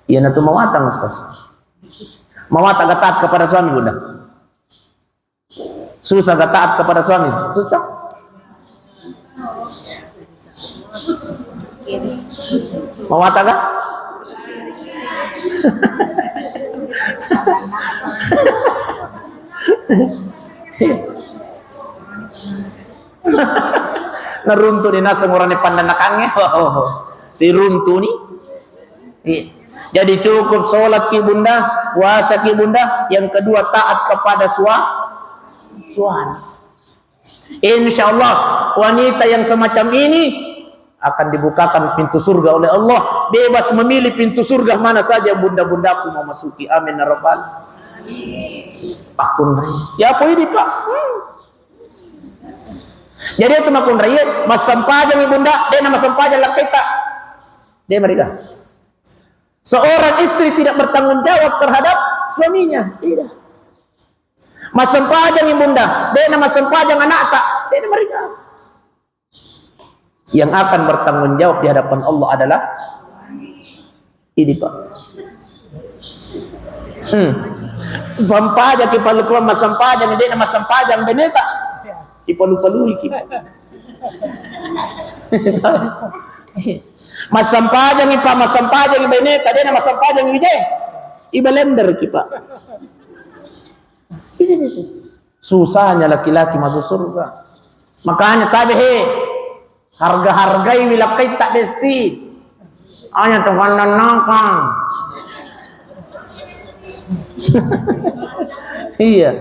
iya na tu mawatang, Ustaz. Mawatang taat kepada suami, Bunda. Susah gak taat kepada suami? Susah. Mawatang gak? Naruntuni naseng urane pannanakangnge. Siruntuni. Iya. Jadi cukup sholat ki, Bunda, puasa ki, Bunda, yang kedua taat kepada sua-, suami. Insya Allah wanita yang semacam ini akan dibukakan pintu surga oleh Allah, bebas memilih pintu surga mana saja bunda-bundaku mau masuki. Amin ya rabbal. Pakkunrai. Ya apa ini, Pak? Hmm. Jadi itu makkunrai, massempajang, Bunda, de' na massempajang lakkaita. De' mereka. Seorang istri tidak bertanggung jawab terhadap suaminya. Tidak. Massempajangi bunda, de'na massempajang anakta, de'na mariga. Yang akan bertanggung jawab di hadapan Allah adalah ini, Pak. Hmm. Sampajaki palu keluar, massempajang, de'na massempajang beneta. Ipalu-paluiki. Massempajangi, Pak, massempajangi beneta, de'na massempajangi wije. Ibalenderki, Pak. Susahnya laki-laki masuk surga. Makanya tabe he, harga-hargai wilakkaitta besti. Hanya Tuhan dan nakang. Iya.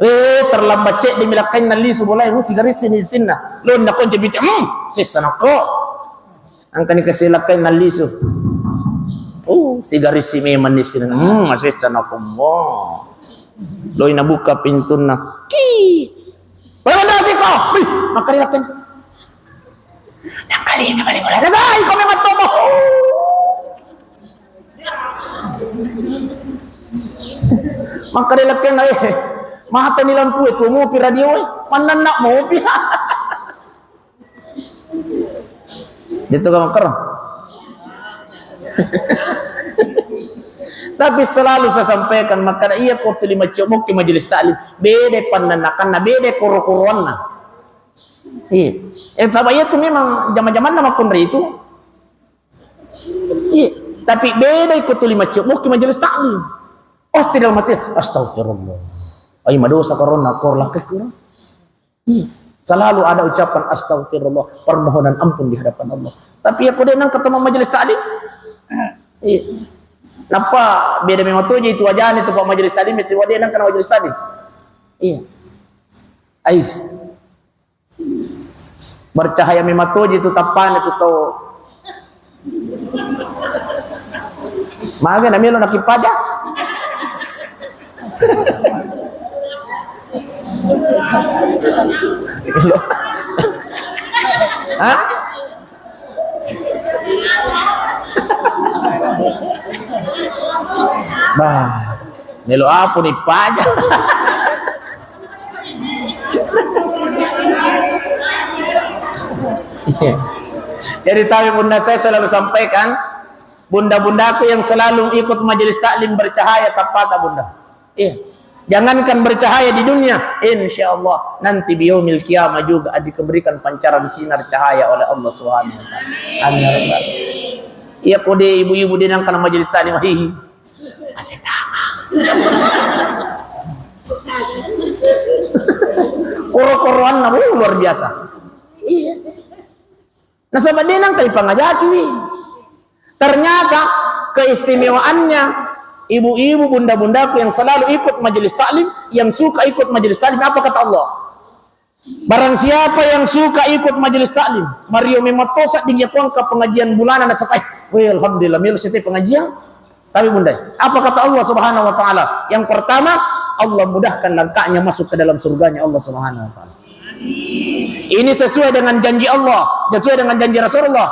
Eh, terlambat ceddi milakkainna lisu bolai, sigarissi ni sinna. Lo na konco bicara, hmm, sessa nako. Engkani kasi lakkainna lisu. Uh, sigarissi memang ni sinna. Hmm, masessa nako mo. Loi nabuka pintunna. Ki. Wala nasi ko. Wih, makkari lakkainna. Yang kali ini balik mulai. Nasai ko memang tobo. Makkari lakkainna, eh. Mata ni lampu itu, ngopi radio, eh. Mananna ngopi. Itu kan makkaro. Tapi selalu saya sampaikan, maka iya ko tuli maccomoki majelis taklim, beda pannanakanna, beda koro-koroanna. Iya. Eh, coba iya tu memang zaman-zamanna makkunrai itu. Iya. Tapi beda ko tuli maccomoki majelis taklim. Pasti dalam hati, astagfirullah. Ai madosa karonna kor lakka kira. Hmm. Selalu ada ucapan astagfirullah, permohonan ampun di hadapan Allah. Tapi ya kode nang ketemu majelis taklim. Iya. Napa beda memang tuh itu aja nih tuh Pak majelis taklim itu dia nang kena majelis taklim. Iya. Ais. Bercahaya memang tuh itu tapan itu tuh. Mage na melo nakipaja. Hah? Bah, melo apa ni paja? Jadi tahu bunda saya selalu sampaikan, bunda-bundaku yang selalu ikut majelis taklim bercahaya tappata bunda. Iya. Jangankan bercahaya di dunia, insya Allah nanti biyaumil qiyamah juga diberikan pancaran sinar cahaya oleh Allah Subhanahu wa taala. Amin ya rabbal alamin. Iya kode ibu-ibu dia nang kena majelis taklim, hihi. Masih tama. Koro-koroanna, uh, luar biasa. Iya. Nasaba de nangka ipangajaki wi. Ternyata keistimewaannya ibu-ibu, bunda-bundaku yang selalu ikut majelis taklim, yang suka ikut majelis taklim, apa kata Allah? Barang siapa yang suka ikut majelis taklim, mario memang tosa di nyakuangka pengajian bulanan nasaba, eh, weh, alhamdulillah, melo sete pengajian. Tapi bunda, apa kata Allah Subhanahu wa taala? Yang pertama, Allah mudahkan langkahnya masuk ke dalam surganya Allah Subhanahu wa taala. Ini sesuai dengan janji Allah, sesuai dengan janji Rasulullah.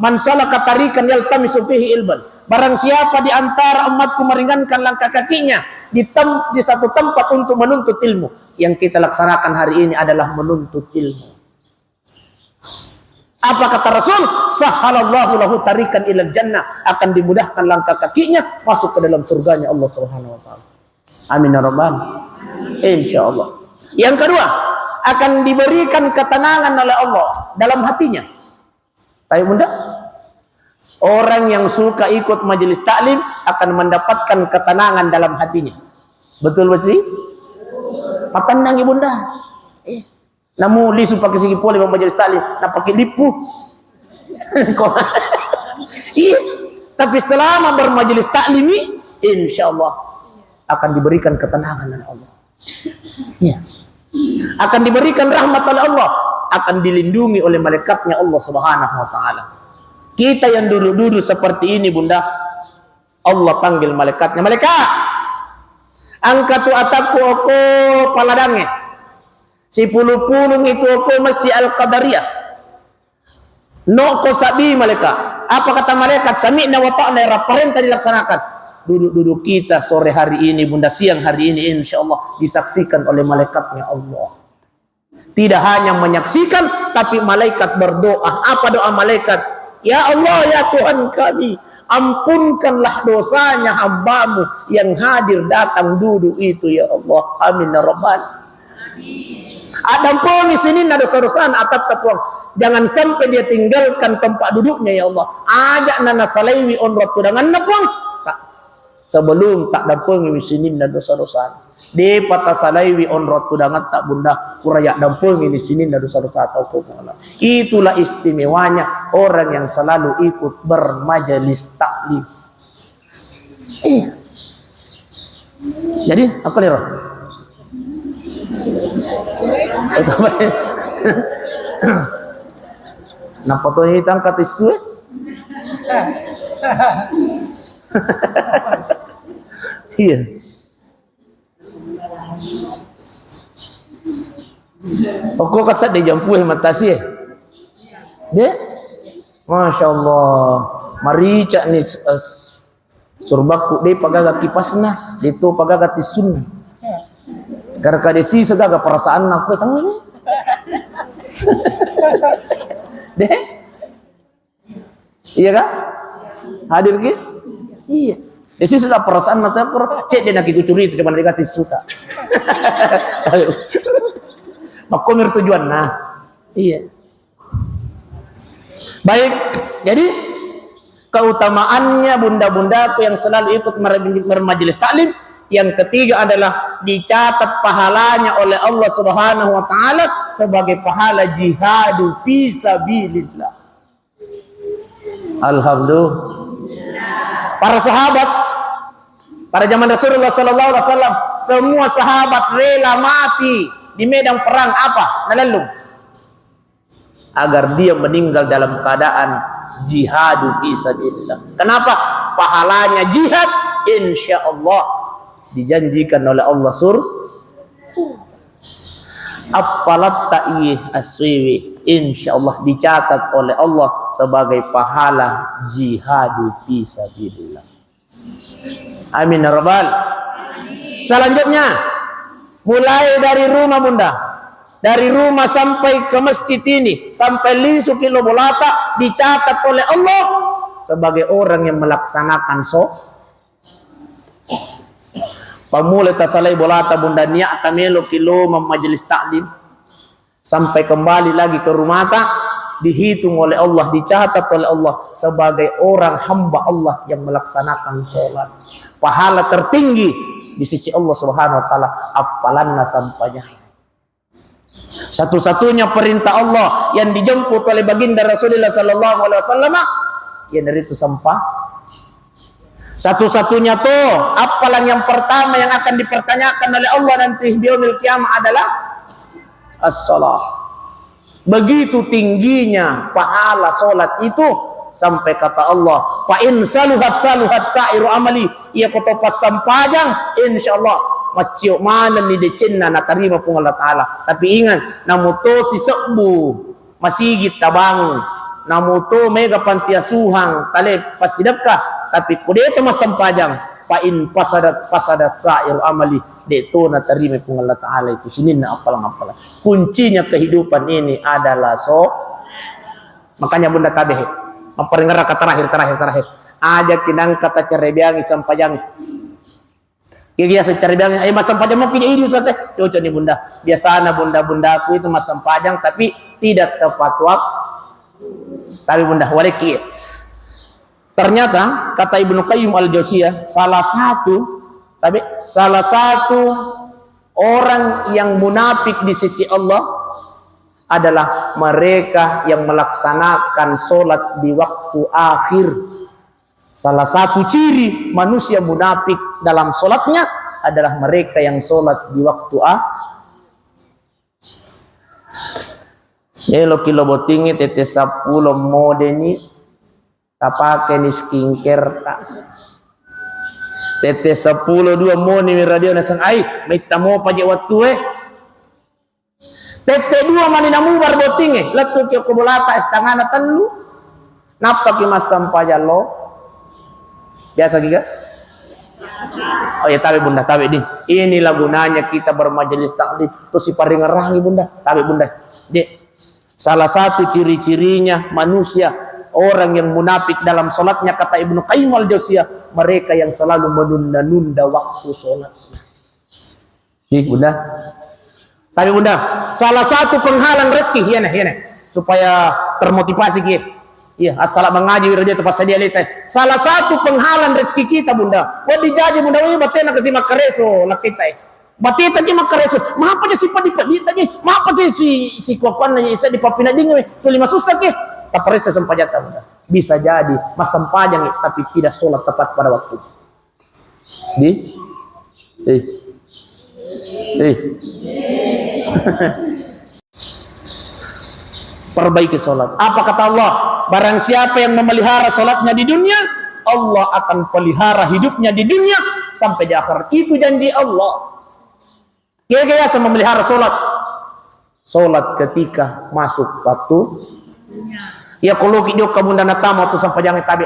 "Man salaka tariqan yaltamisu fihi ilman." Barang siapa di antara umatku meringankan langkah kakinya di tem-, di satu tempat untuk menuntut ilmu, yang kita laksanakan hari ini adalah menuntut ilmu. Apa kata Rasul? "Sahhalallahu lahu tariqan ilal jannah," akan dimudahkan langkah kakinya masuk ke dalam surganya Allah Subhanahu wa taala. Amin ya rabbal. Insya Allah. Yang kedua, akan diberikan ketenangan oleh Allah dalam hatinya. Tapi bunda, orang yang suka ikut majelis taklim akan mendapatkan ketenangan dalam hatinya. Betul besi? Patennangi bunda. Eh. Namu lisu pakai sigi pole majelis taklim, na pakai lippu. Kok? Iya. Tapi selama bermajelis taklimi, insya Allah akan diberikan ketenangan oleh Allah. Iya. Akan diberikan rahmat oleh Allah, akan dilindungi oleh malaikatnya Allah Subhanahu wa taala. Kita yang duduk-duduk seperti ini, bunda, Allah panggil malaikatnya, "Malaikat, angka tu atakku oko paladangnge. Sipulung-pulung itu oko Masjid Al-Qadariyah. Noko sabi malaikat." Apa kata malaikat? "Sami'na wa ta'na, era parenta dilaksanakan." duduk-duduk kita sore hari ini, Bunda, siang hari ini, insya Allah disaksikan oleh malaikatnya Allah. Tidak hanya menyaksikan, tapi malaikat berdoa. Apa doa malaikat? "Ya Allah, ya Tuhan kami, ampunkanlah dosanya hambamu yang hadir datang duduk itu, ya Allah." Amin ya rabbal. Addampengi sininna dosa-dosana atatta, Puang. Jangan sampai dia tinggalkan tempat duduknya, ya Allah. Aja' na nasalaiwi onrong tudanganna, Puang. Ta-, sebelum taddampengiwi sininna dosa-dosana. De'pa tasalaiwi onrong tudangatta, Bunda, pura yaddampengiwi sininna dosa-dosata, Puang Allah. Itulah istimewanya orang yang selalu ikut bermajelis taklim. Iya. Jadi, apa liro? Nappa to ni tangka tissu, eh? Iya. Okko kasadde jampu, eh, matasi, eh? De'? Masya Allah. Marica' ni, eh, surbakku, de'pa gaga kipasna, de'topa gaga tissunna. Karena kade sisa gaga perasaanna, aku tahu ini. De'? Iya kah? Hadir ki? Iya. Ya sisa perasaanna, tapi cedde' na ki kucuri itu cuma negatif suta. Ayo. Makkomir tujuanna. Iya. Baik, jadi keutamaannya bunda-bundaku yang selalu ikut mer-, bermajelis taklim, yang ketiga adalah dicatat pahalanya oleh Allah Subhanahu wa Ta'ala sebagai pahala jihadu fi sabilillah. Alhamdulillah. Para sahabat, pada zaman Rasulullah sallallahu alaihi wasallam, semua sahabat rela mati di medan perang apa? Nalellung. Agar dia meninggal dalam keadaan jihadu fi sabilillah. Kenapa? Pahalanya jihad, insya Allah dijanjikan oleh Allah sur-, surga. Appalatta iye assuewe, insya Allah dicatat oleh Allah sebagai pahala jihadu fi sabilillah. Amin ya rabbal. Selanjutnya, mulai dari rumah, Bunda. Dari rumah sampai ke masjid ini, sampai linsu ki lo bolata, dicatat oleh Allah sebagai orang yang melaksanakan so-, pammula tasalai bolata, Bunda, niatta melo ki lo mammajelis taklim. Sampai kembali lagi ke rumata, dihitung oleh Allah, dicatat oleh Allah sebagai orang hamba Allah yang melaksanakan sholat. Pahala tertinggi di sisi Allah Subhanahu wa Ta'ala, appalanna sampajang. Satu-satunya perintah Allah yang dijemput oleh Baginda Rasulullah sallallahu alaihi wasallam, iyanaritu sampah. Satu-satunya to, appalang yang pertama yang akan dipertanyakan oleh Allah nanti di yaumil kiamah adalah as-salah. Begitu tingginya pahala salat itu, sampai kata Allah, "Fa in saluhat saluhat sa'iru amali." Iya ko to passampajang, insyaallah maccio manenni decenna natarima Puang Allah Ta'ala. Tapi ingat, namuto sisebbu masigi tabangung, namuto mega panti asuhang tale passidekka, tapi ko de'to massempajang, fa in fasadat fasadat sa'ir amali, de'to natarima Puang Allah Ta'ala itu sininna appalang-appalang. Kuncinya kehidupan ini adalah so-, makanya Bunda tabehe, mapparingerraka terakhir, terakhir, terakhir. Aja kinangka tacerebeangi sampajang. Iya, biasa cari bilang, "Eh, massempajang mokki je idi, Ustaz, eh?" Cocok nih, Bunda. Biasana bunda-bundaku itu massempajang, tapi tidak tepat waktu. Tapi, Bunda, waleki. Ternyata, kata Ibnu Qayyim Al-Jauziyah, salah satu, tapi salah satu orang yang munafik di sisi Allah adalah mereka yang melaksanakan sholat di waktu akhir. Salah satu ciri manusia munafik dalam sholatnya adalah mereka yang sholat di waktu ah. Elo ki lo bottingngi tette seppulo modeni, tapakeni skincare ta. Tette seppulo dua moni mi radio naseng, "Ai, maitta mopa je wattue." Tette dua mani namubar bottingnge, lettuki okko bolata es tangana tellu. Nappaki massempajang lo. Biasa ki ga? Oh ya, tabe Bunda, tabe di. Inilah gunanya kita bermajelis taklim. Terus siparingerangi Bunda, tabe Bunda. Dek, salah satu ciri-cirinya manusia, orang yang munafik dalam sholatnya, kata Ibnu Qayyim Al-Jauziyah, mereka yang selalu menunda-nunda waktu sholatnya. Ih, Bunda. Tapi Bunda, salah satu penghalang rezeki, iya nah, iya nah. Supaya termotivasi ki. Iya, asal mengaji wiro dia tempat sadia leta. Salah satu penghalang rezeki kita, Bunda. Wadi jaji, Bunda, wih, batena kasi makkareso, lakita, eh. Bateta ji makkareso, mapa ji si padi-padi ta ji, mapa ji si, si kuakuanna ji, saya di papina dingin, tu lima susah ki. Taparesa sempajata, Bunda. Bisa jadi, massempajang, tapi tidak sholat tepat pada waktu. Di? Eh. Eh. Perbaiki sholat. Apa kata Allah? Barang siapa yang memelihara sholatnya di dunia, Allah akan pelihara hidupnya di dunia sampai di akhirat. Itu janji Allah. Kega yaseng memelihara sholat? Sholat ketika masuk waktu. Ya, kalau ki jokka Bunda natama waktu sampajang tabe,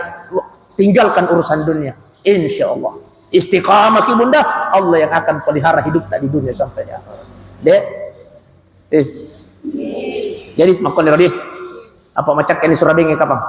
tinggalkan urusan dunia. Insya Allah. Istiqamah ki Bunda, Allah yang akan pelihara hidupta di dunia sampai di akhirat. Dek. Eh. Jadi, makkoni rodi. Apa macak ini surabenge kapang?